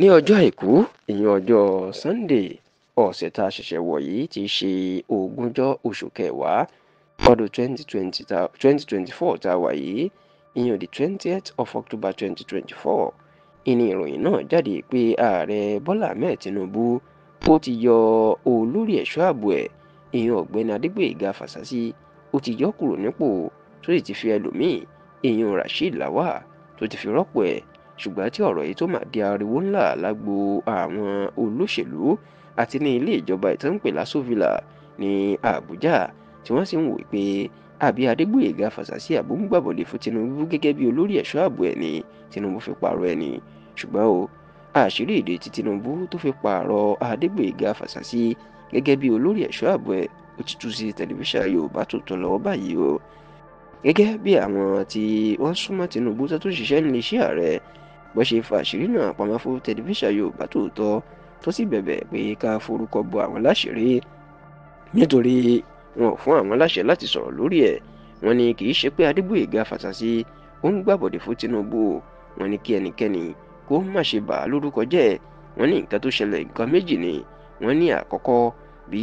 Ní ọjọ́ Àìkú, ìyẹn ọjọ́ Sunday ọ̀sẹ̀ tá a ṣẹ̀ṣẹ̀ wọ̀ yìí ti ṣe ogúnjọ́ oṣù kẹwàá ọdún 2024 tá a wà yìí, ìyẹn the 20th of October 2024, ìní ìròyìn náà jáde pé ààrẹ Bọ́lá Ahmed Tinubu ó ti yọ olórí ẹ̀ṣọ́ ààbò ẹ̀, ìyẹn ọ̀gbẹ́ni Adégbóyèga Fàsásí, ó ti yọ kúrò nípò tó sì ti fi ẹlòmíì, ìyẹn Rasheed Lawal, tó ti fi rọ́pò ẹ̀. Ṣùgbọ́n tí ọ̀rọ̀ yìí tó máa di ariwo ńlá lágbo àwọn olóṣèlú àti ní ilé ìjọba ìtàn pè l'Aso Villa ní Àbújá, tí wọ́n sì ń wò pé àbí Adégbóyèga Fàsásí àbó ń gbàbọ̀dè fún Tinubu gẹ́gẹ́ bí olórí ẹ̀ṣọ́ ààbò ẹ̀ ní Tinubu fi pààrọ̀ ẹ̀ ní. Ṣùgbọ́n o, àṣírí ìdí tí Tinubu tó fi pààrọ̀ Adégbóyèga Fàsásí gẹ́gẹ́ bí olórí ẹ̀ṣọ́ ààbò ẹ̀ ó ti tú sí tẹlifíṣàn Yorùbá Tòótọ́ lọ́wọ́ báyìí o. Gẹ́gẹ́ bí àwọn tí wọ́n súnmọ́ Tinubu tó tún ṣiṣẹ́ nílé iṣẹ́ ààrẹ bó ṣe fa àṣírí náà pamọ́ fún tẹlifíṣàn Yorùbá Tòótọ́, tó sì bẹ̀bẹ̀ pé ká forúkọ bo àwọn láṣìírí nítorí wọn ò fún àwọn láṣẹ láti sọ̀rọ̀ lórí ẹ̀. Wọ́n ní kì í ṣe pé Adégbóyèga Fàsásí ó ń gbàbọ̀dè fún Tinubu, wọ́n ní kí ẹnikẹ́ni kó má ṣe bà á lórúkọ jẹ́. Wọ́n ní nǹkan tó ṣẹlẹ̀ nǹkan méjì ni. Wọ́n ní àkọ́kọ́, bí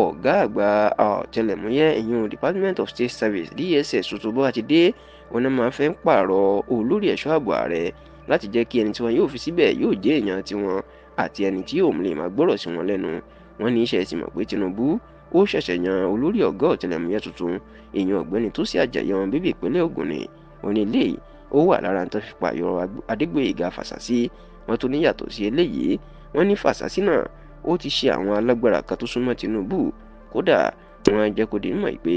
ọ̀gá àgbà ọ̀tẹlẹ̀múyẹ́ ìyún Department of State Service DSS tuntun bó ti dé, wọn náà máa fẹ́ ń pààrọ̀ olórí ẹ̀ṣọ́ ààbò ààrẹ láti jẹ́ kí ẹni tí wọn yóò fi síbẹ̀ yóò jẹ́ èèyàn tiwọn àti ẹni tí yóò lè máa gbọ́rọ̀ sí wọn lẹ́nu. Wọ́n ní iṣẹ́ ti mọ̀ pé Tinubu ó ṣẹ̀ṣẹ̀ yan olórí ọ̀gá ọ̀tẹlẹ̀múyẹ́ tuntun, èèyàn ọ̀gbẹ́ni Tósìn Àjàyí ọmọ bíbí ìpínlẹ̀ Ògùn ni. Wọ́n ní eléyìí ó wà lára tó fi pààyọ Adégbóyèga Fàsásí. Wọ́n tún ní yàtọ̀ sí eléyìí, wọ́n ní Fàsásí náà ó ti ṣe àwọn alágbára kan tó súnmọ́ Tinubu. Kódà wọ́n jẹ́ kó di mímọ̀ pé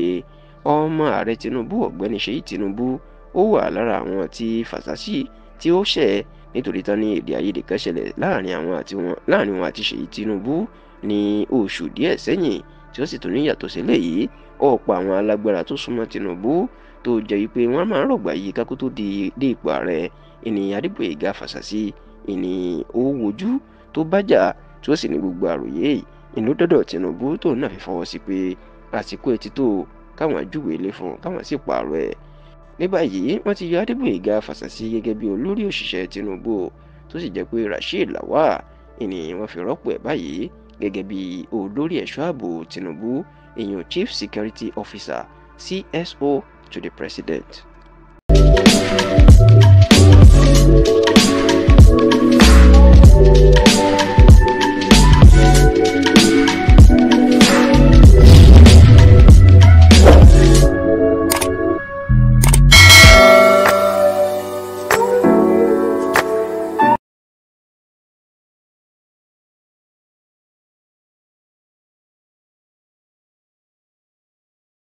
ọmọ ààrẹ Tinubu ọ̀gbẹ́ni Ṣèyí Tinubu ó wà lára àwọn tí Fàsásí tí ó ṣẹ̀, nítorí tán ní èdè àìyedè kan ṣẹlẹ̀ láàrin wọn àti Ṣèyí Tinubu ní oṣù díẹ̀ sẹ́yìn, tí ó sì tún ní yàtọ̀ sí eléyìí ọ̀pọ̀ àwọn alágbára tó súnmọ́ Tinubu tó jẹ́ wípé wọ́n máa ń rọ̀gbà yí kákó tó dé ipò ààrẹ ìní Adégbóyèga Fàsásí ìní ó wojú tó bájà, tí ó sì ní gbogbo àròyé ìlú dọ́dọ̀ Tinubu tó náà fi fọwọ́ sí pé àsìkò ẹ̀ ti tó káwọn júwèé lé fún káwọn sì pààrọ̀ ẹ̀. Ní báyìí wọ́n ti yọ Adégbóyèga Fàsásí gẹ́gẹ́ bí olórí òṣìṣẹ́ Tinubu, tó sì jẹ́ pé Rasheed Lawal ìní wọ́n fi rọ́pò ẹ̀ báyìí gẹ́gẹ́ bí olórí ẹ̀ṣọ́ ààbò Tinubu, ìyẹn Chief Security Officer CSO to the President.